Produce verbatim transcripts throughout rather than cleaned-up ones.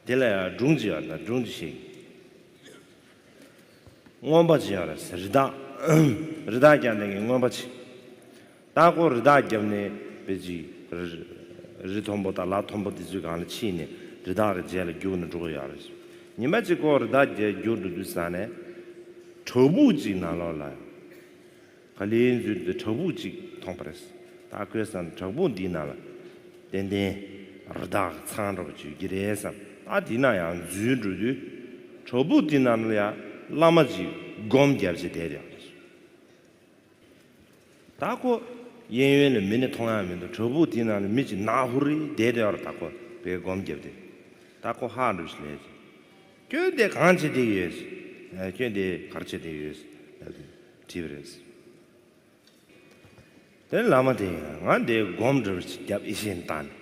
དེ་ལ་ཡང་སྒྲུང་ཅིག་ཡོད་ན་སྒྲུང་ཅིག་བཤད། རྔོན་པ་ཅིག་ཡོད་རེད། རི་དྭགས། རི་དྭགས་རྒྱག་མཁན་གྱི་རྔོན་པ་ཅིག་ད་ཁོ་རི་དྭགས་བརྒྱབ་ནས་དཔེ་ཅིག་རི་རི་མཐོན་པོ་དང་ལ་མཐོན་པོ་དེ་ཚོའི་སྒང་ལ་ཕྱིན་ནས་རི་དྭགས་ཀྱི་རྗེས་ལ་རྒྱུགས་ནས་འགྲོ་གི་ཡོད་རེད། ཉི་མ་གཅིག་ཁོ་རི་དྭགས་རྗེས་རྒྱུགས་འགྲོ་དུས་ཙ་ནས་བྲག་ཕུག་ཅིག་ནང་ལོགས་ལ། ག་ལེར་འཛུལ་ཏེ་བྲག་ཕུག་ཅིག་མཐོང་པ་རེད། ད་ཁོས་བསམ། བྲག་ཕུག་འདིའི་ནང་ལ་ཏན་ཏན་རི་དྭགས་ཚང་འདྲ་པོ་ཅིག་ཡོད་ཀྱི་རེད་བསམ། ད་དེ་ན་ཡང་འཛུལ་འགྲོ་དུས་བྲག་ཕུག་དེ་ནང་ལ་ཡང་བླ་མ་ཅིག་སྒོམ་བརྒྱབ་བྱས་བསྡད་ཡོད་རེད། ད་ཁོ་གཡས་གཡོན་ལ་མི་ནི་མཐོང་ཡག་མི་འདུག་བྲག་ཕུག་དེ་ནང་ལ་མི་ཅིག་ནག་ཧུར་རེ་བསྡད་ཡོད་རེད། ད་ཁོ་དཔེ་སྒོམ་བརྒྱབ་སྟེ། ད་ཁོ་ཧ་འདྲ་པོ་ཅིག་ལས་ཀྱི། ཁྱོད་འདི་གང་བྱེད་བསྡད་ཡོད། ཨ། ཁྱོད་འདི་ག་རེ་བྱེད་བསྡད་ཡོད་ལབ་དུས་དྲིས་པ་རེད། དེ་བླ་མ་དེས་ང་འདི་སྒོམ་འདྲ་པོ་ཅིག་བརྒྱབ། ཡིད་བཞིན་བཏང་ནས་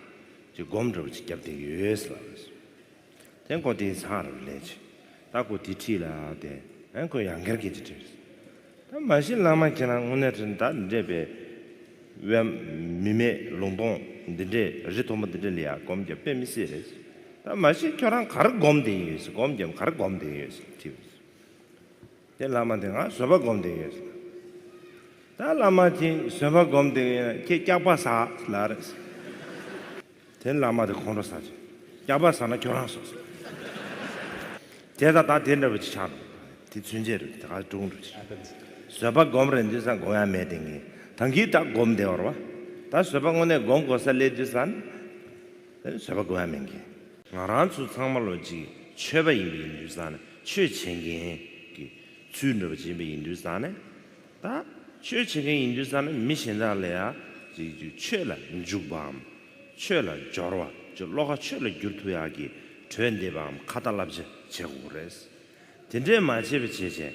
ཅིག་སྒོམ་འདྲ་པོ་ཅིག་བརྒྱབ་བསྡད་ཡོད་ལབ་རེད། དེ་ཁོ་དེ་ཚང་རུ་ལས་ཀྱི། ད་ཁོ་དེ་ཁྲིད་ལ་དེ། ཨ། ཁོ་ཡང་སྐྱར་སྐད་ཆ་དྲིས། ད་མ་གཞི་བླ་མ་ཁྱེད་རང་དངོས་གནས་དྲན། ད་འདི་འདྲས་པའི་དབེན། མི་མེད་ལུང་སྟོང་འདི་འདྲས། རི་མཐོན་པོ་འདི་འདྲས་ལ་ཡ་སྒོམ་རྒྱབ་དཔེ་མི་སྲིད་རེད། ད་མ་གཞི་ཁྱོད་རང་ག་རེ་སྒོམ་བསྡད་ཡོད། སྒོམ་རྒྱབ་ག་རེ་སྒོམ་བསྡད་ཡོད་དྲིས། དེ་བླ་མ་དེ་ང་བཟོད་པ་སྒོམ་བསྡད་ཡོད། ད་བླ་མ་ཁྱེད་བཟོད་པ་སྒོམ་བསྡད་ཡོད་ན་ཁྱེད་སྐྱག་པ་ཟ་ལབ་རེད། དེ་བླ་མ་དེ་ཁོང་ཁྲོ་ཟ་བྱས། སྐྱག་པ་ཟ་ན་ཁྱོད་རང་སོང་ཟེར། དེ་ད་ད་དེ་འདྲ་པོ་ཅིག་ཆགས་འགྲོ། དེ་ཚུན་ཆད་རེད། དེ་ག་སྒྲུང་འགྲོ་ཅིག་བཟོད་པ་སྒོམ་རན་དུས་ཙང་སྒོམ་ཡ་མེད་དེ་ངས་ད་གིན་ད་སྒོམ་བསྡད་པ་རེད་པ། ད་བཟོད་པ་དངོས་གནས་སྒོམ་དགོས་ས་སླེབས་དུས་ཙང་ནི་བཟོད་པ་སྒོམ་ཡ་མེད་གི། ང་རང་ཚོ་ཚང་མ་ལོ་གཅིག་ཆོས་པ་ཡིན་པ་ཡིན་དུས་ཙང་ནི་ཆོས་བྱེད་མཁན་གྱི་ཚུལ་འདྲ་པོ་ཅིག་ཡིན་པ་ཡིན་དུས་ཙང་ནི། ད་ཆོས་བྱེད་མཁན་ཡིན་དུས་ཙང་ནི་མི་གཞན་དག་ལ་ཡ་ཅིག་ཅིག་ཆོས་ལ་འཇུག་པའམ། ཆོས་ལ་སྦྱོར་བ། ཅིག་བློ་ཁ་ཆོས་ལ་བསྒྱུར་ཐུབ་ཡག་གི་གྲོས་འདེབས་པའམ་ཁ་ཏ་བསླབ་བྱ་བྱེད་དགོས་རེད། དེ་འདྲས་མ་བྱས་པ་བྱས་བྱས།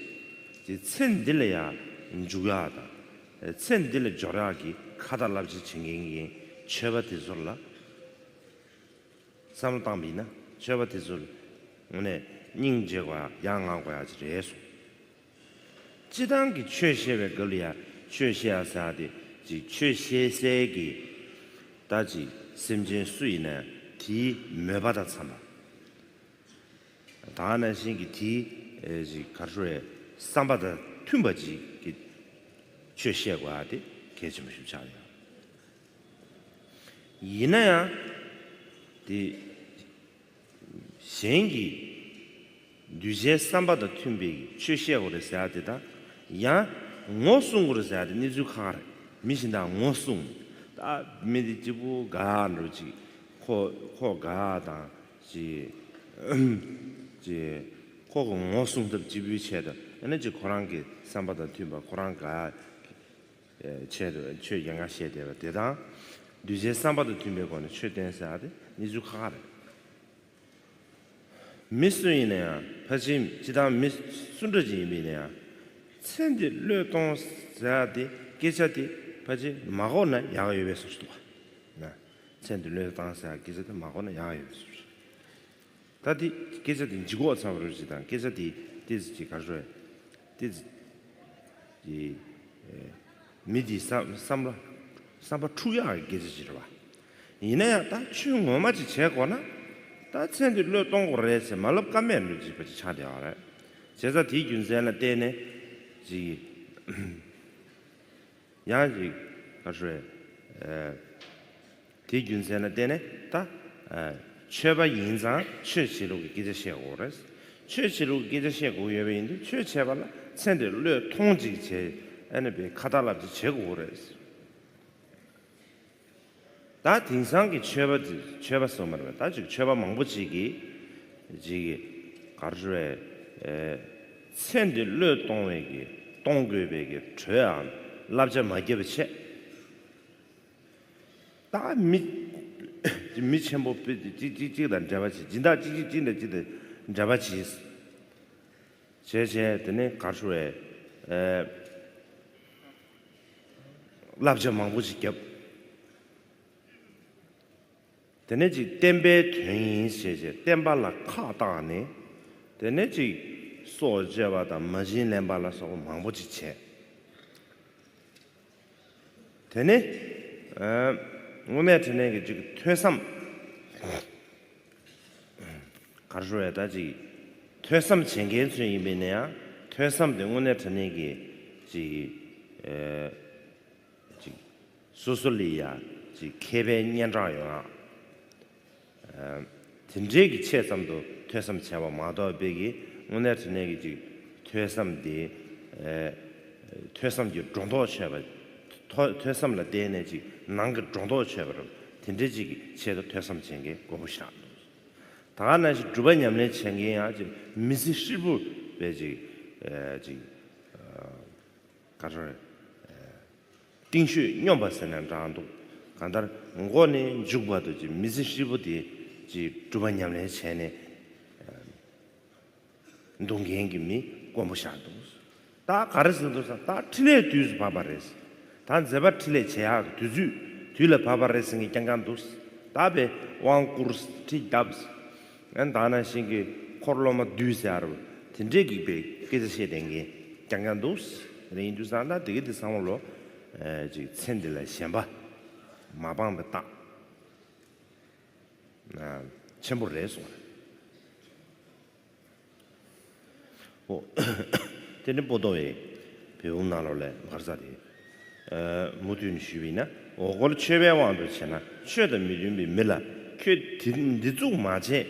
ཅིག་ཚེ་འདི་ལ་ཡ་འཇུག་ཡག་དང་། ཚེ་འདི་ལ་སྦྱོར་ཡག་གི་ཁ་ཏ་བསླབ་བྱ་བྱེད་མཁན་གྱི་ཆོས་པ་དེ་ཚོ་ལ། བསམ་བློ་བཏང་བ་ཡིན་ན་ཆོས་པ་དེ་ཚོ་ལ་དངོས་གནས་སྙིང་རྗེ་དགོས་ཡག་ཡ་ང་དགོས་ཡག་ཅིག་རེད་གསུངས། སྤྱིར་བཏང་གི་ཆོས་བཤད་པའི་སྐབས་ལ་ཡ་ཆོས་བཤད་ཡག་ཟེར་ཡག་དེ་ཅིག་ཆོས་བཤད་སའི་གི་ད་ཅིག་སེམས་ཅན་སུ་ཡིན་ན་ཡང་དེའི་མོས་པ་དང་འཚམས་པ། ད་ག་ནང་བཞིན་གྱི་དེའི་ཨེ་ཅིག་ག་རེ་ཟེར་བསམ་པ་དང་མཐུན་པ་ཅིག་གི་ཆོས་བཤད་དགོས་ཡག་དེ་གལ་ཆེན་པོ་ཞིག་ཆགས་ཡོད། ཡིན་ན་ཡང་དེ་གཞན་གྱི་གདུལ་བྱའི་བསམ་པ་དང་མཐུན་པའི་ཆོས་བཤད་དགོས་རེད་ཟེར་ཡག་དེ་དང་། ཡང་ངོ་སྲུང་དགོས་རེད་ཟེར་ཡག་དེ་གནས་ཚུལ་ཁག་ཁག་རེད། མི་གཞན་དག་ངོ་སྲུང་། ད་མི་དེ་གཅིག་པུ་དགའ་འགྲོ་ཅིག་ཁོ་ཁོ་དགའ་དང་ཅིག་ཅིག་ཁོ་གི་ངོ་སྲུང་ཐབས་གཅིག་པུའི་ཆེད་དུ་ཨ་ནི་ཅིག་ཁོ་རང་གི་བསམ་པ་དང་མཐུན་པ། ཁོ་རང་དགའ་ཆེད་དུ་ཆོས་སྒེར་ཁ་བཤད་བསྡད་པ་དེ་དང་། གདུལ་བྱའི་བསམ་པ་དང་མཐུན་པའི་སྒོ་ནས་ཆོས་བསྟན་ཟེར་ཡག་དེ་གནས་ཚུལ་ཁག་ཁག་རེད། མི་སུ་ཡིན་ན་ཡང་ཕལ་ཆེར་སྤྱིར་བཏང་མི་སུ་འདྲ་ཅིག་ཡིན་པ་ཡིན་ན་ཡང་། ཚེ་འདི་བློས་གཏོང་ཟེར་ཡག་དེ་སྐད་ཆ་དེ་ཕལ་ཆེར་མ་གོ་ན་ཡག་ཡོད་པའི་བཟོ་ཞིག་འདུག་ག་ཚེ་འདི་བློས་བཏང་ཟེར་ཡག་སྐད་ཆ་དེ་མ་གོ་ན་ཡག་ཡོད་པའི་བཟོ་ཞིག་ད་དེ་སྐད་ཆ་དེ་ལྗིད་ཁོག་ཚ་པོ་རེད་ཅིག་དང་། སྐད་ཆ་དེ་ཏོག་ཙམ་ཅིག་ག་རེ་ཟེར། ཏོག་ཙམ་ཅིག་ཨེ་མི་དེའི་བསམ་བསམ་བློ་བསམ་པ་འཁྲུག་ཡག་གི་སྐད་ཆ་ཅིག་རེད་པ། ཡིན་ན་ཡང་ད་ཆོས་ངོ་མ་ཅིག་བྱེད་དགོས་ན། ད་ཚེ་འདི་བློས་གཏོང་དགོས་རེད་ཟེར་མ་ལབ་ཀ་མེད་འགྲོ་ཅིག་པ་ཅིག་ཆགས་བསྡད་པ་རེད། བྱས་ཙང་དེའི་རྒྱུ་མཚན་ལ་བརྟེན་ནས་ཅིག་ཡང་ཅིག་ག་རེ་ཟེར། ཨེ་དེའི་རྒྱུ་མཚན་ལ་བརྟེན་ནས་ད་ཨེ་ཆོས་པ་ཡིན་ཙང་ཆོས་བྱེད་ལུགས་ཀྱི་སྐད་ཆ་བཤད་དགོས་རེད། ཆོས་བྱེད་ལུགས་ཀྱི་སྐད་ཆ་བཤད་དགོས་ཡོད་པ་ཡིན་དུས་ཆོས་བྱས་པ་ལ་ཚེ་འདི་བློས་ཐོངས་ཅིག་བྱས། ཨ་ནི་པའི་ཁ་ཏ་བསླབ་བྱ་བྱེད་དགོས་རེད། ད་དེང་སང་གི་ཆོས་པ་དེ་ཆོས་པ་སོང་མ་རེད། ད་ཅིག་ཆོས་པ་མང་པོ་ཅིག་གིས་ཅིག་གི་ག་རེ་ཟེར། ཨེ་ཚེ་འདི་བློས་གཏོང་བའི་གི་གཏོང་དགོས་པའི་གི་གྲོས་འམ་བསླབ་བྱ་མ་བརྒྱབ་པ་བྱས། ད་མི་མི་ཆེན་པོ་དཔེ་གཅིག་གཅིག་གཅིག་དང་འབྲེལ་བ་བྱེད། སྦྱིན་བདག་གཅིག་གཅིག་གཅིག་དང་གཅིག་དང་འབྲེལ་བ་བྱེད། བྱས་བྱས་དེ་ནས་ག་རེ་ཟེར། ཨེ་བསླབ་བྱ་མང་པོ་ཞིག་བརྒྱབ། དེ་ནས་ཅིག་བསྟན་པའི་དོན་ཡིན་ཞེས་བྱས་བསྟན་པ་ལ་ཁག་བཏགས་ནས། དེ་ནས་ཅིག་སྲོག་བཅད་པ་དང་མ་བྱིན་ལེན་པ་ལ་སོགས་པ་མང་པོ་ཅིག་བྱས། དེ་ནས་ཨ་དངོས་གནས་དྲང་གནས་ཀྱི་ཅིག་ཐོས་བསམ། ག་རེ་ཞུ་དགོས་རེད། ད་ཅིག་ཐོས་བསམ་བྱེད་མཁན་ཚོ་ཡིན་པས་ན་ཡང་ཐོས་བསམ་དེ་དངོས་གནས་དྲང་གནས་ཀྱི་ཅིག་ཨེ་ཅིག་སོ་སོ་ལ་ཡ་ཅིག་མཁས་པའི་སྙན་གྲགས་ཡོང་ཡག་ཨ་དེ་འདྲའི་གི་ཆེད་ཙམ་དུ་ཐོས་བསམ་བྱས་པ་མ་གཏོགས་པའི་གི་དངོས་གནས་དྲང་གནས་ཀྱི་ཅིག་ཐོས་བསམ་དེ་ཨེ་ཐོས་བསམ་གྱི་སྒྲོ་འདོགས་ཆོད་པ། ཐོ་ཐོས་བསམ་ལ་བརྟེན་ནས་ཅིག་ནང་གི་སྒྲོ་འདོགས་ཆོད་པ་རུ་དེ་འདྲའི་ཅིག་གི་ཆེད་དུ་ཐོས་བསམ་བྱེད་མཁན་དཀོན་པོ་ཞིག་འདུག་ད་ག་ནང་བཞིན་སྒྲུབ་པ་ཉམས་ལེན་བྱེད་མཁན་ཡང་ཅིག་མི་ཚེ་ཧྲིལ་པོ་བས་ཅིག་ཨེ་ཅིག་ཨ་ག་རེ་རེད། ཨེ་རྟིང་ཤུད་སྙོམས་པ་ཟེར་ན་འདྲ་འདུག་གང་ལྟར་མགོ་ནས་མཇུག་བར་དུ་ཅིག་མི་ཚེ་ཧྲིལ་པོ་དེ་ཅིག་སྒྲུབ་པ་ཉམས་ལེན་བྱས་ནས་ཨེ་འདུག་མཁན་གྱི་མི་དཀོན་པོ་ཞིག་འདུག་ད་ག་རེ་ཟེར་འདུག་ཟེར་ན་ད་འཕྲིན་ལས་དུས་སུ་བབས་པ་རེད། ད་མཛད་པ་འཕྲིན་ལས་བྱེད་ཡག་གི་དུས་ཚོད་དུས་ལ་བབས་པ་རེད་ཟེར་མཁན་རྐྱང་རྐྱང་འདུག་ད་བས་དབང་བསྐུར་ཁྲིད་བརྡབས། ཨ་ནི་ད་ནང་བཞིན་གྱི་འཁོར་སློབ་མ་བསྡུས་ཟེར་བ་དེ་འདྲས་ཀྱི་པའི་སྐད་ཆ་བཤད་བསྡད་མཁན་རྐྱང་རྐྱང་འདུག་རེད། ཡིན་དུས་ཙང་ད་དེ་གི་དེ་ཚང་མ་ལོ་ཨེ་ཅིག་ཚེ་འདི་ལ་ཞེན་པ་མ་སྤངས་པའི་རྟགས་ཨ་ཆེན་པོ་རེད་གསུངས་རེད། ཨོ། དེ་ནི་པོ་ཏོ་བའི་བེའུ་ནང་ལོགས་ལས་མར་ས་དེ། ཨ་མུ་མཐུད་ནས་ཞུས་པ་ཡིན་ན། འོ་སྐོལ་ཆོས་པའི་དབང་དུ་བྱས་ན་ཆོས་དང་མི་མཐུན་པའི་མི་ལ་ཁྱོད་དེ་འདི་ཚུགས་མ་བྱས།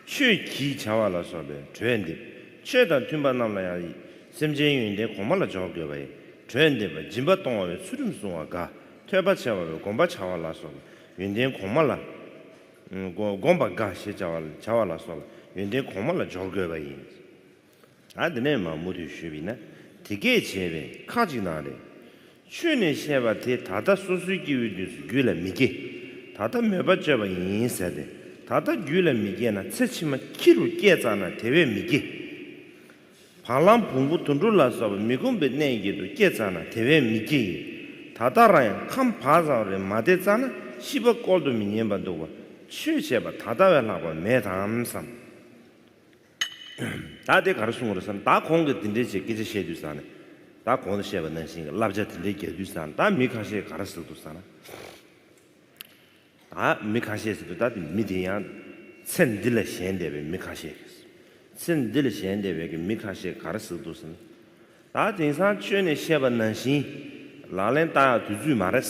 ཆོས་གྱིས་བྱ་བ་ལ་སོགས་པའི་གྲོས་འདེབས། ཆོས་དང་མཐུན་པ་རྣམས་ལ་ཡང་སེམས་ཅན་ཡོན་ཏན་གོང་མ་ལ་སྦྱོར་དགོས་པ་ཡིན། གྲོས་འདེབས་པ་སྦྱིན་པ་གཏོང་བ་བའི་ཚུལ་ཁྲིམས་སྲུང་བ་དགའ། ཐོས་པ་བྱ་བ་བའི་སྒོམ་པ་བྱ་བ་ལ་སོགས་པ་ཡོན་ཏན་གོང་མ་ལ། སྒོམ་པ་དགའ་ཞེས་བྱ་བ་བྱ་བ་ལ་སོགས་པ་ཡོན་ཏན་གོང་མ་ལ་སྦྱོར་དགོས་པ་ཡིན། ཨ་དེ་ནས་མ་མུ་མཐུད་ཞུས་པ་ཡིན་ན། དེ་སྐད་བྱས་པས་ཁ་ཅིག་ན་རེ། ཆོས་ནས་བཤད་པ་དེ་ད་ལྟ་སོ་སོའི་སྐྱེ་བོའི་དུས་སུ་རྒྱུད་ལ་མི་སྐྱེ། ད་ལྟ་མོས་པ་སྤྱོད་པ་ཡིན་ཟེར་ཏེ། ད་ལྟ་རྒྱུད་ལ་མི་སྐྱེ་ན་ཚེ་ཕྱི་མ་ཁྱི་རུ་སྐྱེས་ཙ་ན་དེ་བས་མི་སྐྱེ། བར་ལམ་བོང་བུ་དུད་འགྲོ་ལ་སོགས་པ་མི་ཁོམ་པའི་གནས་ཀྱི་དུ་སྐྱེ་ཙ་ན་དེ་བས་མི་སྐྱེ་ཡི། ད་ལྟ་རང་ཡང་ཁམས་བག་ཙམ་རེ་མ་བདེ་ཙ་ན་ཤི་བ་བཀོལ་དུ་མི་ཉན་པ་འདུག་པ། ཆོས་བྱས་པ་ད་ལྟ་བས་ལྷག་པ་མེད་དམ་བསམ། ད་དེ་ག་རེ་གསུང་གི་རེད་ཟེར་ན། ད་ཁོང་གིས་དེ་འདྲའི་ཅིག་སྐད་ཆ་བཤད་དུས་ཙ་ན། ད་གོང་དུ་བཤད་པ་ནང་བཞིན་གྱི་བསླབ་བྱ་དེ་འདྲའི་རྒྱག་དུས་ཙ་ན། ད་མི་ཁ་ཤས་ག་རེ་ཟེར་འདུག་ཟེར་ན། ད་མི་ཁ་ཤས་ཟེར་དུས་ད་དེ་མི་དེ་ཡང་ཚེ་འདི་ལ་ཞེན་བསྡད་པའི་མི་ཁ་ཤས་ཀྱིས། ཚེ་འདི་ལ་ཞེན་བསྡད་པའི་གི་མི་ཁ་ཤས་ག་རེ་ཟེར་འདུག་ཟེར་ན། ད་དེང་སང་ཆོས་ནས་བཤད་པ་ནང་བཞིན་ལག་ལེན་བསྟར་ཡག་དུས་ཚོད་མ་རེད།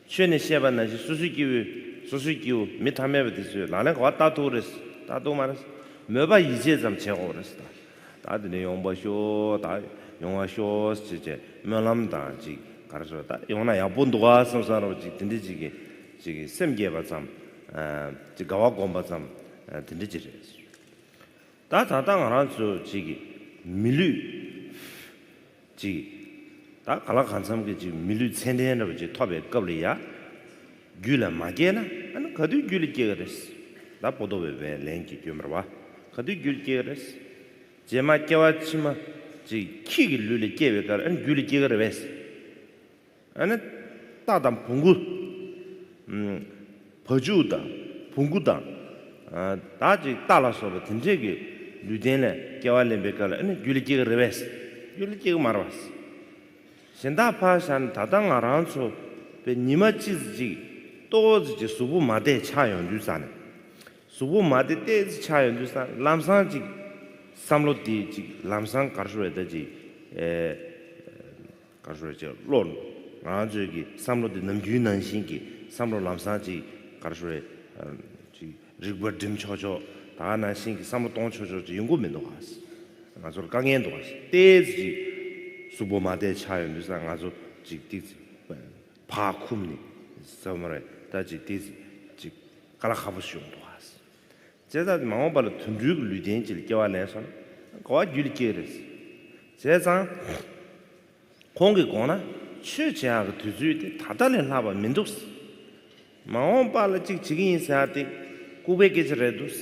ཆོས་ནས་བཤད་པ་ནང་བཞིན་སོ་སོའི་སྐྱེ་བོའི་སོ་སོའི་སྐྱེ་བོ་མི་ཐ་མལ་པ་དེ་ཚོས་ལག་ལེན་ག་པར་བསྟར་ཐུབ་རེད། བསྟར་ཐུབ་མ་རེད། མོས་པ་ཡིད་ཆེས་ཙམ་བྱེད་དགོས་རེད། ད་དེ་ནས་ཡོང་བ་ཤོག་ད་ཡོང་བ་ཤོག་ཅེས་བྱས་སྨོན་ལམ་དང་ཅིག་ག་རེ་ཟེར། ད་ཡོང་ན་ཡག་པོ་འདུག་ག་བསམ་བསམ་རོགས་ཅིག་དེ་འདྲ་ཅིག་གི་ཅིག་གི་སེམས་བསྐྱེད་པ་ཙམ། ཅིག་དགའ་བ་སྒོམ་པ་ཙམ། དེ་འདྲ་ཅིག་རེད། ད་ད་ལྟ་ང་རང་ཚོ་ཅིག་གི་མི་ལུས་ཅིག་ད་ག་ལ་གང་འཚམ་གྱི་ཅིག་མི་ལུས་ཚད་ལྡན་འདྲ་བ་ཅིག་ཐོབ་པའི་སྐབས་ལ་ཡ། རྒྱུད་ལ་མ་སྐྱེས་ན་ཨ་ནི་ག་དུས་རྒྱུད་ལ་སྐྱེ་གི་རེད། ད་པོ་ཏོ་བའི་བའི་ལན་གྱི་སྐྱོན་མ་རེད་པ། ག་དུས་རྒྱུད་ལ་སྐྱེ་གི་རེད། རྗེས་མ་སྐྱེ་བ་ཕྱི་མ་ཅིག་ཁྱི་གི་ལུས་ལ་སྐྱེ་བའི་སྐབས་ཨ་ནི་རྒྱུད་ལ་སྐྱེ་གི་རེད་པས། ཨ་ནི་རྟ་དང་བོང་གུ། ཨམ། བ་ཕྱུགས་དང་བོང་གུ་དང་། ཨ། ད་ཅིག་རྟ་ལ་སོགས་པ་དེ་འདྲས་ཀྱི་ལུས་རྟེན་ལ་སྐྱེ་བ་ལེན་པའི་སྐབས་ལ་ཨ་ནི་རྒྱུད་ལ་སྐྱེ་གི་རེད་པས། རྒྱུད་ལ་སྐྱེ་གི་མ་རེད་པས། གཞན་དག་ཕར་བཞག་ན་ད་ལྟ་ང་རང་ཚོ་པའི་ཉི་མ་གཅིག་ཙམ་ཅིག་ཏོག་ཙམ་ཅིག་གཟུགས་པོ་མ་བདེ་ཆགས་ཡོང་དུས་ཙ་ནས། གཟུགས་པོ་མ་བདེ་ཏོག་ཙམ་ཆགས་ཡོང་དུས་ཙ་ལམ་སང་ཅིག་བསམ་བློ་དེ་ཅིག་ལམ་སང་ག་རེ་ཞུ་དགོས་རེད། ད་ཅིག་ཨེ། ག་རེ་ཞུ་རེད། ཅིག་བློ། ང་རང་ཚོའི་གི་བསམ་བློ་དེ་ནམ་རྒྱུན་ནང་བཞིན་གྱི་བསམ་བློ་ལམ་སང་ཅིག་ག་རེ་ཞུ་རེད། ཅིག་རིག་པ་སྒྲིམ་ཆོག་ཆོག་ད་ག་ནང་བཞིན་གྱི་བསམ་བློ་གཏོང་ཆོག་ཆོག་ཅིག་ཡོང་གི་མི་འདུག་ག་ང་ཚོར་དཀའ་ངལ་འདུག་ག་ཏོག་ཙམ་ཅིག་གཟུགས་པོ་མ་བདེ་ཆགས་ཡོང་དུས་ཙ་ང་ཚོ་ཅིག་ཏོག་ཙམ་བག་འཁུམས་ནས་ཟེར་བ་མ་རེད། ད་ཅིག་ཏོག་ཙམ་ཅིག་དཀའ་ལས་ཁག་པོ་ཞིག་ཡོང་འདུག་ག་བྱས་ཙང་མ་འོངས་པ་ལ་དུད་འགྲོའི་གི་ལུས་རྟེན་ཅིག་ལ་སྐྱེ་བ་ལེན་སོང་ན་ག་པར་རྒྱུད་ལ་སྐྱེ་གི་རེད། བྱས་ཙང་། ཁོང་གི་དགོངས་ན་ཆོས་བྱེད་ཡག་གི་དུས་ཚོད་དེ་ད་ལྟ་ལས་ལྷག་པ་མི་འདུག་མ་འོངས་པ་ལ་ཅིག་བྱེད་ཀྱི་ཡིན་ཟེར་ཡག་དེ་ལྐུགས་པའི་སྐད་ཆ་རེད་འདུག་བྱས་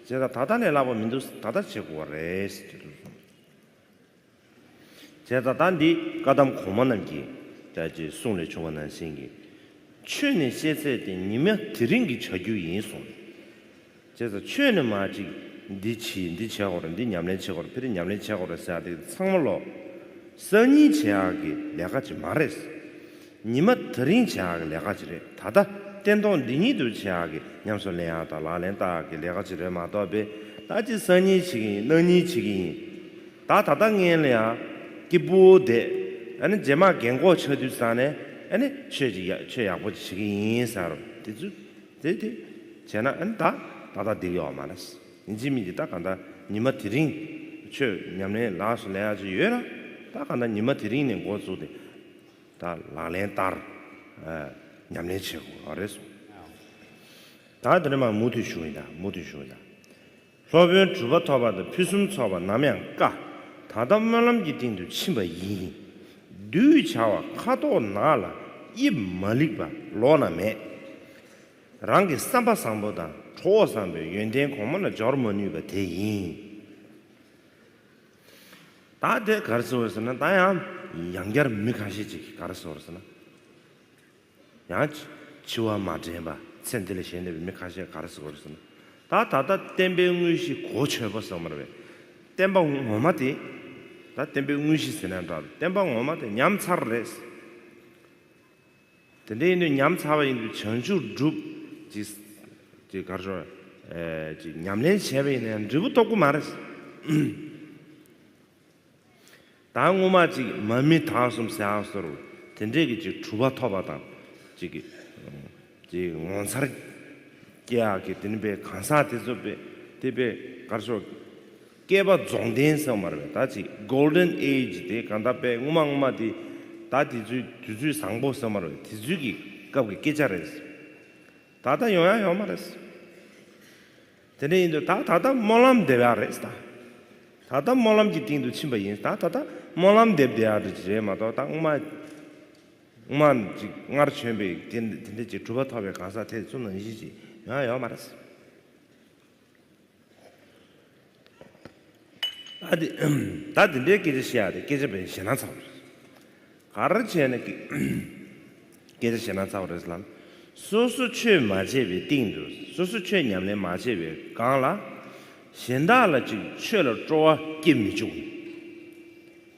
ཙང་ད་ལྟ་ལས་ལྷག་པ་མི་འདུག་ད་ལྟ་བྱེད་དགོས་པ་རེད་ཟེར་གྱི་འདུག་བྱས་ཙང་ད་འདི་བཀའ་གདམས་གོང་མ་རྣམས་ཀྱི་ད་ཅིག་གསུང་ལས་བྱུང་བ་ནང་བཞིན་གྱི། ཆོས་ནི་ཤེས་ཚད་དེ་ཉི་མ་དེ་རིང་གི་བྱ་རྒྱུ་ཡིན་གསུངས། བྱས་ཙང་ཆོས་ནི་མ་ཅིག་འདི་བྱེད་འདི་བྱེད་དགོས་རེད། འདི་ཉམས་ལེན་བྱེད་དགོས་རེད། ཕ་གི་ཉམས་ལེན་བྱེད་དགོས་རེད་ཟེར་ཡག་དེ་ཚང་མ་ལོ། སང་ཉིན་བྱེད་ཡག་གི་ལས་ཀ་ཅིག་མ་རེད། ཉི་མ་དེ་རིང་བྱེད་ཡག་གི་ལས་ཀ་ཅིག་རེད། ད་ལྟ་ བསྟན་སྟོང་འདི་ཉིད་དུ་བྱེད་ཡག་གི་ཉམས་སུ་ལེན་ཡག་དང་ལག་ལེན་བསྟར་ཡག་གི་ལས་ཀ་ཅིག་རེད་མ་གཏོགས་པས། ད་ཅི་སང་ཉིན་བྱེད་ཀྱི་ཡིན། གནངས་ཉིན་བྱེད་ཀྱི་ཡིན། ད་ད་ལྟ་ངན་ལ་ཡང་སྐྱིད་པོ་བསྡད། ཨ་ནི་རྗེས་མ་རྒན་གོག་ཆགས་དུས་ཙང་ནས་ཨ་ནི་ཆོས་ཅིག་ཡ་ཆོས་ཡག་པོ་ཅིག་བྱེད་ཀྱི་ཡིན་ཟེར་རོ། དེ་ཚོ་དེ་དེ་བྱས་ན་ཨ་ནི་ད་ད་ལྟ་འགྲིག་ཡོད་མ་རེད། ཡིན་གཅིག་མིན་གཅིག་ད་གང་ལྟར་ཉི་མ་དེ་རིང་ཆོས་ཉམས་ལེན་ལགས་སོ་ལས་ཡག་ཅིག་ཡོད་ན། ད་གང་ལྟར་ཉི་མ་དེ་རིང་ནས་འགོ་བཙུགས་ཏེ་ད་ལག་ལེན་བསྟར། ཨ། ཉམས་ལེན་བྱེད་དགོས་པ་རེད་གསུངས། ད་དེ་ནས་མར་མུ་མཐུད་ཞུ་ཡིན། ད་མུ་མཐུད་ཞུ་ཡིན། ད་སློབ་དཔོན་གྲུབ་པ་ཐོབ་པ་དང་ཕུན་སུམ་ཚོགས་པ་ནམ་ཡང་དཀའ། ད་ལྟ་སྨོན་ལམ་གྱི་སྟེང་དུ་ཕྱིན་པ་ཡིན། གདུལ་བྱ་བ་ཁ་དོག་ནག་ལ་དབྱིབས་མ་ལེགས་པ་ལོགས་ན་མེད། རང་གི་བསམ་པ་བཟང་པོ་དང་གྲོགས་བཟང་པོའི་ཡོན་ཏན་གོང་མ་ལ་སྦྱོར་མ་ནུས་པ་དེ་ཡིན། ད་དེ་ག་རེ་ཟེར་བ་ཟེར་ན། ད་ཡང་ཡང་བསྐྱར་མི་ཁ་ཤས་ཅིག་གིས་ག་རེ་ཟེར་བ་ཟེར་ན། ཡང་འཆི་བ་མ་དྲན་པ་ཚེ་འདི་ལས་གཞན་གནས་པའི་མི་ཁ་ཤས་ག་རེ་ཟེར་བ་ཟེར་ན། ད་ད་ལྟ་བསྟན་པའི་དངོས་གཞི་གོ་ཆོད་པོ་ཟེར་མ་རེད་པས། བསྟན་པ་ངོ་མ་དེ། ད་བསྟན་པའི་དངོས་གཞི་ཟེར་ན་འདྲ། བསྟན་པ་ངོ་མ་དེ་ཉམས་ཚར་རེད། དེ་འདྲ་ཡིན་དུས་ཉམས་ཚར་བ་ཡིན་དུས་བྱང་ཆུབ་སྒྲུབ་ཅིག་ཅིག་ག་རེ་ཟེར། ཨེ། ཅིག་ཉམས་ལེན་བྱས་པ་ཡིན་ན་ཡང་འབྲས་བུ་ཐོབ་ཀྱི་མ་རེད། ད་སྔོན་མ་ཅིག་མ་རྨོས་དག་གསུམ་ཟེར་ཡག་སོགས་དེ་འདྲས་ཀྱི་ཅིག་གྲུབ་པ་ཐོབ་པ་དང་། ཅིག་གི་ཅིག་ངོ་མཚར་སྐྱེ་ཡག་གི་དེ་ནི་པའི་གང་ཟག་དེ་ཚོ་པའི་དེ་པའི་ག་རེ་ཟེར། བསྐལ་པ་རྫོགས་ལྡན་ཟེར་བ་མ་རེད་པས། ད་ཅིག་Golden Age དེ་གང་ལྟར་པའི་སྔོན་མ་སྔོན་མ་དེ། ད་དེ་ཚོའི་དུས་ཚོད་བཟང་པོ་ཟེར་བ་མ་རེད་པས། དེ་ཚོའི་གི་སྐབས་ཀྱི་སྐད་ཆ་རེད། ད་ལྟ་ཡོང་ཡག་ཡོད་མ་རེད། དེ་འདྲ་ཡིན་དུས་ད་ད་ལྟ་སྨོན་ལམ་འདེབས་ཡག་རེད་ད། ད་ལྟ་སྨོན་ལམ་གྱི་སྟེང་དུ་ཕྱིན་པ་ཡིན། ད་ད་ལྟ་སྨོན་ལམ་འདེབས་བསྡད་ཡག་རེད་མ་གཏོགས། ད་སྔོན་མ་སྔོན་མ་ཅིག་སྔར་བྱོན་པའི་དེ་དེ་འདྲ་ཅིག་གྲུབ་པ་ཐོབ་པའི་གང་ཟག་དེ་ཚོ་ནང་བཞིན་ཅིག་ཡོང་ཡག་ཡོད་མ་རེད། ད་དེ་ད་དེ་འདྲའི་སྐད་ཆ་བཤད་ཡག་དེ་སྐད་ཆ་དཔེ་ཞེད་སྣང་ཚ་པོ་རེད། ག་རེ་བྱས་ནས་སྐད་སྐད་ཆ་ཞེད་སྣང་ཚ་པོ་རེད་ལབ་ན། སོ་སོ་ཆོས་མ་བྱས་པའི་སྟེང་དུ། སོ་སོ་ཆོས་ཉམས་ལེན་མ་བྱས་པའི་སྒང་ལ་གཞན་དག་ལ་ཅིག་ཆོས་ལ་སྤྲོ་བ་སྐྱེ་མི་བཅུག།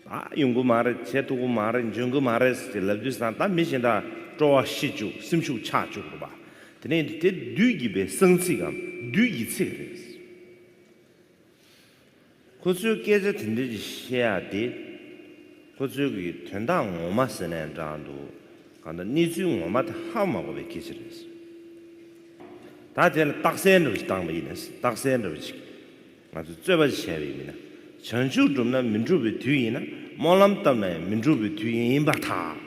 ད་ཡོང་གི་མ་རེད། བྱེད་ཐུབ་ཀྱི་མ་རེད། འཇོན་གྱི་མ་རེད་ཅེས་ལབ་དུས་ཙང་། ད་མི་གཞན་དག་སྤྲོ་བ་ཤི་བཅུག། སེམས་ཤུགས་ཆག་བཅུག་རེད་པ། དེ་ནས་དེ་བདུད་ཀྱི་པའི་གསང་ཚིག་གམ་བདུད་ཀྱི་ཚིག་རེད། ཁོ་ཚོའི་སྐད་ཆ་དེ་འདྲ་ཅིག་བཤད་ཡག་དེ། ཁོ་ཚོའི་གི་དོན་དག་ངོ་མ་ཟེར་ནའི་འདྲ་འདུག། གང་ལྟར་གནས་ཚུལ་ངོ་མ་དེ་ཧ་མ་གོ་བའི་སྐད་ཆ་རེད། ད་དེ་ལ་རྟགས་གསལ་འདྲ་བོ་ཞིག་བཏང་བ་ཡིན་ན། རྟགས་གསལ་འདྲ་བོ་ཞིག་ང་ཚོས་རྩོད་པ་ཞིག་བྱས་པ་ཡིན་ན། བྱང་ཆུབ་བསྒྲུབས་ན་མི་འགྲུབ་པའི་དུས་ཡིན་ན། སྨོན་ལམ་བཏབ་ན་ཡང་མི་འགྲུབ་པའི་དུས་ཡིན་པར་ཐལ།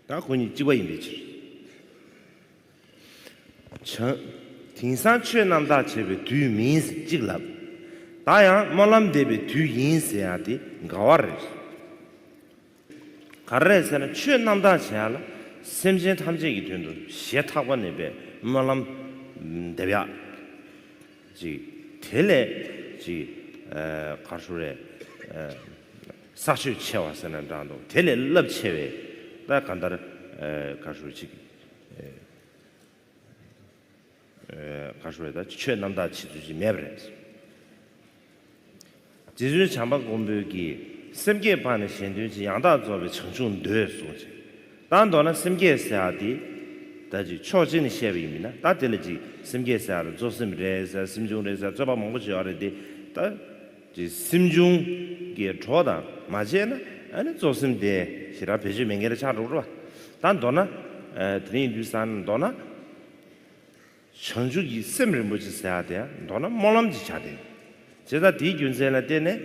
ད་ཁོ་གཉིས་གཅིག་པ་ཡིན་པའི་ཕྱིར། བྱང་། དེང་སང་ཆོས་རྣམ་དག་བྱེད་པའི་དུས་མིན་ཟེར་གཅིག་ལབ། ད་ཡང་སྨོན་ལམ་འདེབས་པའི་དུས་ཡིན་ཟེར་ཡག་དེ་འགལ་བ་རེད། ག་རེ་རེད་ཟེར་ན། ཆོས་རྣམ་དག་བྱེད་ཡག་ལ་སེམས་ཅན་ཐམས་ཅད་ཀྱི་དོན་དུ་ཞེ་ཐག་པ་ནས་པའི་སྨོན་ལམ་འདེབས་ཡག་ཅིག། དེ་ལས་ཅིག། ཨ། ག་རེ་ཟེར་རེད། ཨ། ས་ཆོད་ཆེ་བ་ཟེར་ན་འདྲ་འདུག། དེ་ལས་རླབས་ཆེ་བའི། ད་གང་ལྟར། ཨ། ག་རེ་ཟེར་ཅིག། ཨ། ག་རེ་ཟེར་རེད། ད་ཆོས་རྣམ་དག་བྱེད་ཚུལ་ཅིག་མེད་པ་རེད། རྗེ་བཙུན་བྱམས་པ་མགོན་པོ་གིས། སེམས་བསྐྱེད་སྤངས་ནས་གཞན་དོན་བྱེད། ཡང་དག་རྫོགས་པའི་བྱང་ཆུབ་འདོད་གསུངས་བྱས། ད་མདོར་ན་སེམས་བསྐྱེད་ཟེར་ཡག་དེ། ད་ཅིག་ཕྱོགས་གཅིག་ནས་བཤད་པ་ཡིན་མིན་ན། ད་དེ་ལ་ཅིག་སེམས་བསྐྱེད་ཟེར་ཡག་ལ་རྫོགས་སེམས་རེད་ཟེར། སེམས་བྱུང་རེད་ཟེར། རྩོད་པ་མང་པོ་ཅིག་ཡོད་རེད་དེ། ད་ཅིག་སེམས་བྱུང་གི་གྲོགས་དང་མ་བྱས་ན། ཨ་ནི་རྫོགས་སེམས་དེ་ཞེ་དྲག་བེད་སྤྱོད་མེད་མཁན་ཆགས་འགྲོ་གི་རེད་པ། ད་མདོར་ན། ཨ། དེ་ཡིན་དུས་ཙང་མདོར་ན། བྱང་ཆུབ་ཀྱི་སེམས་རིན་པོ་ཆེ་ཟེར་ཡག་དེ་མདོར་ན་སྨོན་ལམ་གྱི་ཆ་དེ། བྱས་ཙང་དེའི་རྒྱུ་མཚན་ལ་བརྟེན་ནས།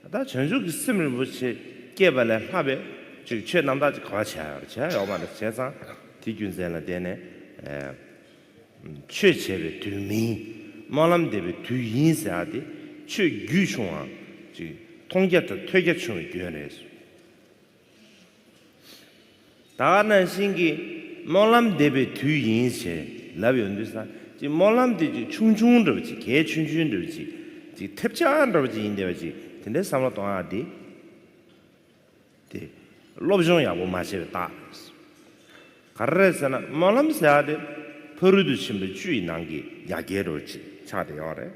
ད་བྱང་ཆུབ་ཀྱི་སེམས་རིན་པོ་ཆེ་སྐྱེས་པ་ལས་ལྷག་པའི་ཅིག་ཆོས་རྣམ་དག་ཅིག་ག་པར་བྱས་ཡོད་རེད། བྱས་ཡོད་མ་རེད། བྱས་ཙང་དེའི་རྒྱུ་མཚན་ལ་བརྟེན་ནས། ཨ། ཆོས་བྱེད་པའི་དུས་མིན། སྨོན་ལམ་འདེབས་པའི་དུས་ཡིན་ཟེར་ཡག་དེ། ཆོས་རྒྱུས་ཆུང་བའམ་ཅིག་མཐོང་རྒྱ་དང་ཐོས་རྒྱ་ཆུང་བའི་སྐྱོན་རེད། ད་ག་ནང་བཞིན་གྱི་སྨོན་ལམ་འདེབས་པའི་དུས་ཡིན་ཞེས་ལབ་ཡོང་དུས་ཙང་། ཅིག་སྨོན་ལམ་དེ་ཅིག་ཆུང་ཆུང་འདྲ་བོ་ཅིག། གལ་ཆུང་ཆུང་འདྲ་བོ་ཅིག། ཅིག་ཐེབས་ཆག་འདྲ་བོ་ཅིག་ཡིན་བསྡད་པ་ཅིག། དེ་འདྲའི་བསམ་བློ་གཏོང་ཡག་དེ། དེ་སློབ་སྦྱོང་ཡག་པོ་མ་བྱས་པའི་རྟགས། ག་རེ་རེད་ཟེར་ན། སྨོན་ལམ་ཟེར་ཡག་དེ་ཕ་རོལ་ཏུ་ཕྱིན་པ་བཅུ་ཡི་ནང་གི་ཡ་གྱལ་འདྲ་བོ་ཅིག་ཆགས་བསྡད་ཡོད་རེད།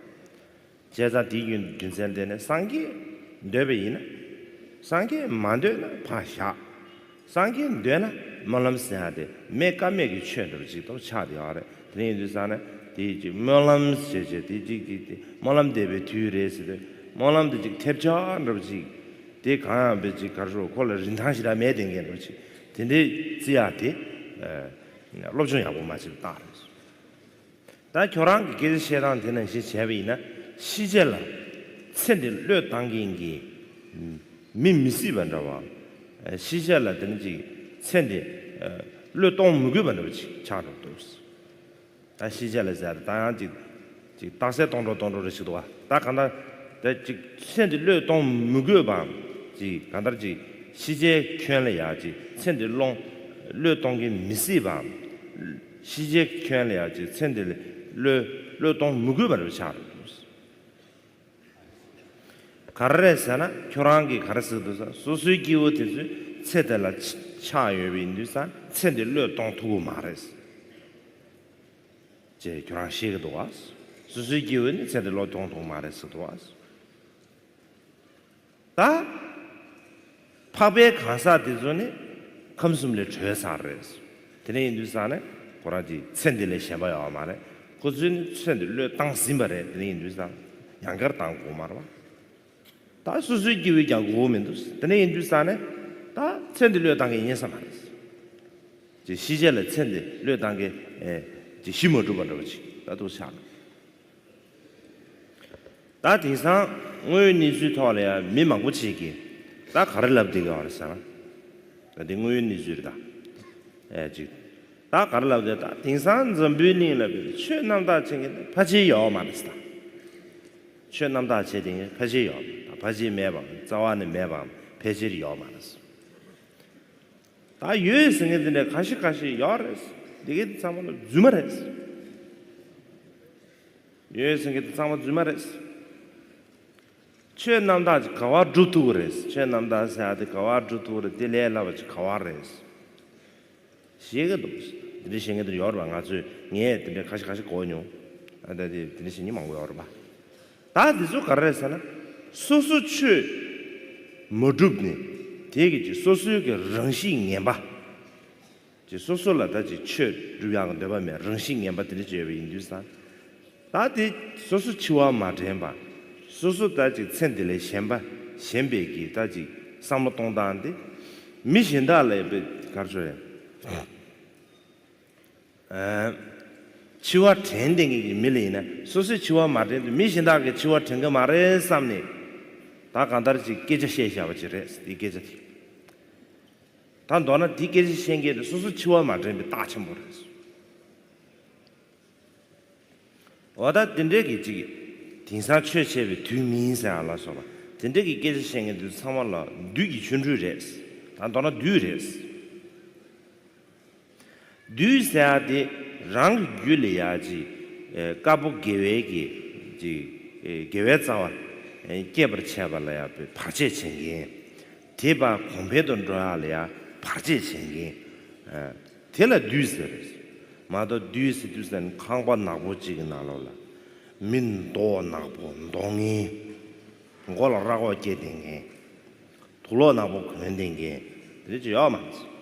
བྱས་ཙང་དེའི་རྒྱུ་རྒྱུ་མཚན་དེ་ནི། སངས་རྒྱས་འདོད་པ་ཡིན་ན། སངས་རྒྱས་མ་འདོད་ན་ཕར་བཞག། སངས་རྒྱས་འདོད་ན་ སྨོན་ལམ་ཟེར་ཡ་དེ་མེད་ཀ་མེད་ཀྱི་ཆོས་འདྲ་པོ་ཅིག་ཏུ་ཆགས་བསྡད་ཡོད་རེད། དེ་ཡིན་དུས་ཙང་ནས་དེ་ཅིག་སྨོན་ལམ་བྱས་བྱས་དེ་ཅིག་ཅིག་དེ་སྨོན་ལམ་འདེབས་པའི་དུས་རེད་ཟེར་དུས་སྨོན་ལམ་དེ་ཅིག་ཐེབས་ཆག་འདྲ་པོ་ཅིག་དེ་གང་ཡང་བས་ཅིག་ག་རེ་ཞུ། ཁོ་ལ་རིན་ཐང་ཞེ་དྲག་མེད་བསྡད་མཁན་འདྲ་པོ་ཅིག་དེ་འདྲའི་བརྩི་ཡ་དེ་སློབ་སྦྱོང་ཡག་པོ་མ་བྱས་པའི་རྟགས་རེད། ད་ཁྱོད་རང་གི་སྐད་ཆ་བཤད་སྟངས་དེ་ནང་བཞིན་བྱས་པ་ཡིན་ན་ཤི་བྱ་ལ་ཚེ་འདི་བློས་བཏང་མཁན་གྱི་མི་མི་སྲིད་པ་འདྲ་བ། ཤི་བྱ་ལ་དེ་ནི་ཅིག་ཚེ་འདི་བློས་གཏོང་མི་དགོས་པ་འདྲ་བ་ཅིག་ཆགས་འགྲོ་འདུག་ད་ཤི་བྱ་ལ་ཟེར་ད་ཡང་ཅིག་ཅིག་རྟགས་གསལ་གཏོང་འགྲོ་གཏོང་འགྲོ་རེ་ཞིག་འདུག་བ། ད་གང་ལྟར་ད་ཅིག་ཚེ་འདི་བློས་གཏོང་མི་དགོས་པའམ་ཅིག་གང་ལྟར་ཅིག་ཤི་བྱའི་ཁྱོན་ལ་ཡང་ཅིག་ཚེ་འདི་བློང་བློས་གཏོང་གིན་མི་སྲིད་པའམ། ཤི་བྱའི་ཁྱོན་ལ་ཡང་ཅིག་ཚེ་འདི་ལ་བློས་བློས་གཏོང་མི་དགོས་པ་རེད་ཆགས་རེད། ག་རེ་རེད་ཟེར་ན་ཁྱོད་རང་གིས་ག་རེ་ཟེར་འདུག་ཟེར་སོ་སོའི་སྐྱེ་བོ་དེ་ཚོས་ཚེ་དེ་ལ་ཆགས་ཡོད་པ་ཡིན་དུས་ཙང་ཚེ་འདི་བློས་གཏོང་ཐུབ་ཀྱི་མ་རེད་ཅེས་ཁྱོད་རང་ཤེས་ཀྱི་འདུག་བ། སོ་སོའི་སྐྱེ་བོ་ནི་ཚེ་འདི་བློས་གཏོང་ཐུབ་ཀྱི་མ་རེད་ཟེར་འདུག་བ། ད་འཕགས་པའི་གང་ཟག་དེ་ཚོ་ནི་ཁམས་གསུམ་ལས་གྲོལ་ཚར་རེད། དེ་འདྲ་ཡིན་དུས་ཙང་ནས་ཁོ་རང་གི་ཚེ་འདི་ལས་གཞན་པ་ཡོད་མ་རེད། ཁོ་ཚོས་ནི་ཚེ་འདི་བློས་བཏང་ཟིན་པ་རེད། དེ་འདྲ་ཡིན་དུས་ཙང་ཡང་བསྐྱར་བཏང་དགོས་མ་རེད་བ། ད་སོ་སོའི་སྐྱེ་བོས་ཀྱང་དགོས་མི་འདུག་དེ་འདྲ་ཡིན་དུས་ཙང་ནས་ད་ཚེ་འདི་བློས་བཏང་མཁན་ཡིན་ས་མ་རེད། ཅེས་ཤི་བྱ་ལ་ཚེ་འདི་བློས་བཏང་མཁན་ཅེས་ཤི་མ་གྲུབ་པ་འདྲ་བ་ཅིག་ད་འདུག་ཆགས། ད་དེང་སང་དངོས་ཡོད་གནས་ཚུལ་ཐོག་ལ་ཡང་མི་མང་པོ་ཅིག་གིས་ད་ག་རེ་ལབ་བསྡད་ཀྱི་ཡོད་རེད་ཟེར་ན། ད་དེ་དངོས་ཡོད་གནས་ཚུལ་རེད་ད། ཨེ་ཅིག་ད་ག་རེ་ལབ་བསྡད། ད་དེང་སང་འཛམ་བུའི་གླིང་ལ་ཆོས་རྣམ་དག་བྱེད་མཁན་ཕལ་ཆེར་ཡོད་མ་རེད་ཟེར་ད། ཆོས་རྣམ་དག་བྱེད་བསྡད་མཁན་ཕལ་ཆེར་ཡོད་མ་རེད། ད་ཕལ་ཆེར་མེད་པའམ་རྩ་བ་ནས་མེད་པའམ་ཕལ་ཆེར་ཡོད་མ་རེད་ཟེར། ད་ཡོད་ཟེར་མཁན་དེ་འདྲ་ཁ་ཤས་ཁ་ཤས་ཡོད་རེད། དེ་གའི་ཚང་མ་ལ་རྫུན་མ་རེད། ཡོད་ཟེར་མཁན་དེ་ཚང་མ་རྫུན་མ་རེད། ཆོས་རྣམ་དག་ཅིག་ག་བ་སྒྲུབ་ཐུབ་ཀྱི་རེད། ཆོས་རྣམ་དག་ཟེར་ཡ་དེ་ག་བ་སྒྲུབ་ཐུབ་ཀྱི་རེད། དེ་ལས་སླ་བ་ཅིག་ག་བ་རེད། ཤེས་ཀྱི་འདུག་དེ་འདྲ་བཤད་མཁན་དེ་ཡོད་རེད་པ། ང་ཚོས་ངས་དེ་འདྲ་ཁ་ཤས་ཁ་ཤས་གོ་མྱོང་། ཨ་ད་དེ་དེ་འདྲ་བཤད་མཁན་མང་པོ་ཡོད་རེད་པ། ད་འདི་ཚོ་ག་རེ་རེད་ཟེར་ན། སོ་སོ་ཆོས་མ་གྲུབ་ནས་དེ་གི་ཅིག་སོ་སོའི་གི་རང་གཤིས་ངན་པ། ཅིག་སོ་སོ་ལ་ད་ཅིག་ཆོས་སྒྲུབ་ཡག་གི་འདོད་པ་མེད། རང་གཤིས་ངན་པ་དེ་འདྲ་ཅིག་ཡོད་པ་ཡིན་དུས་ཙང་། ད་དེ་སོ་སོ་འཆི་བ་མ་དྲན་པ། སོ་སོ་ད་ཅིག་ཚེ་འདི་ལས་གཞན་པ་གཞན་པའི་གི་ད་ཅིག་བསམ་བློ་གཏོང་སྟངས་དེ་མི་གཞན་དག་ལ་ཡོད་པའི་ག་རེ་ཟེར་རེད། འཆི་བ་དྲན་བསྡད་མཁན་གྱི་མི་ལ་ཡིན་ན་སོ་སོས་འཆི་བ་མ་དྲན་དུས་མི་གཞན་དག་གིས་འཆི་བ་དྲན་གི་མ་རེད་བསམ་ནས་ད་གང་ལྟར་ཅིག་སྐད་ཆ་བཤད་བཞག་པ་ཅིག་རེད། དེའི་སྐད་ཆ་དེ་ད་མདོར་ན་དེའི་སྐད་ཆ་བཤད་མཁན་དེ་སོ་སོ་འཆི་བ་མ་དྲན་པའི་རྟགས་ཆེན་པོ་རེད། འོ་ད་དེ་འདྲའི་གི་ཅིག་དེང་སང་ཆོས་འཆད་པའི་དུས་མིན་ཟེར་ཡ་ལ་སོགས་པ་དེ་འདྲའི་གི་སྐད་ཆ་བཤད་མཁན་དེ་ཚང་མ་ལ་བདུད་ཀྱི་ཆོ་འཕྲུལ་རེད། ད་མདོར་ན་བདུད་རེད། བདུད་ཟེར་ཡ་དེ་རང་གི་རྒྱུད་ལ་ཡ་ཅིག་དཀར་པོ་དགེ་བའི་གི་ཅིག་དགེ་བའི་རྩ་བ་སྐྱེད་པར་བྱེད་པ་ལ་ཡ་བར་ཆད་བྱེད་མཁན། དེ་བ་གོང་འཕེལ་དུ་འགྲོ་ཡ་ལ་ཡ་བར་ཆད་བྱེད་མཁན། དེ་ལ་བདུད་ཟེར། མ་གཏོགས་བདུད་ཟེར་དུས་ཙམ་ཁང་པ་ནག་པོ་གཅིག་གི་ནང་ལོགས་ལ་མི་མདོག་ནག་པོ་མདོག་ངན། མགོ་ལ་རྭ་ཀོག་བཀལ་བསྡད་མཁན། དུག་ལོག་ནག་པོ་གོན་བསྡད་མཁན་དེ་འདྲ་ཅིག་ཡོད་མ་རེད།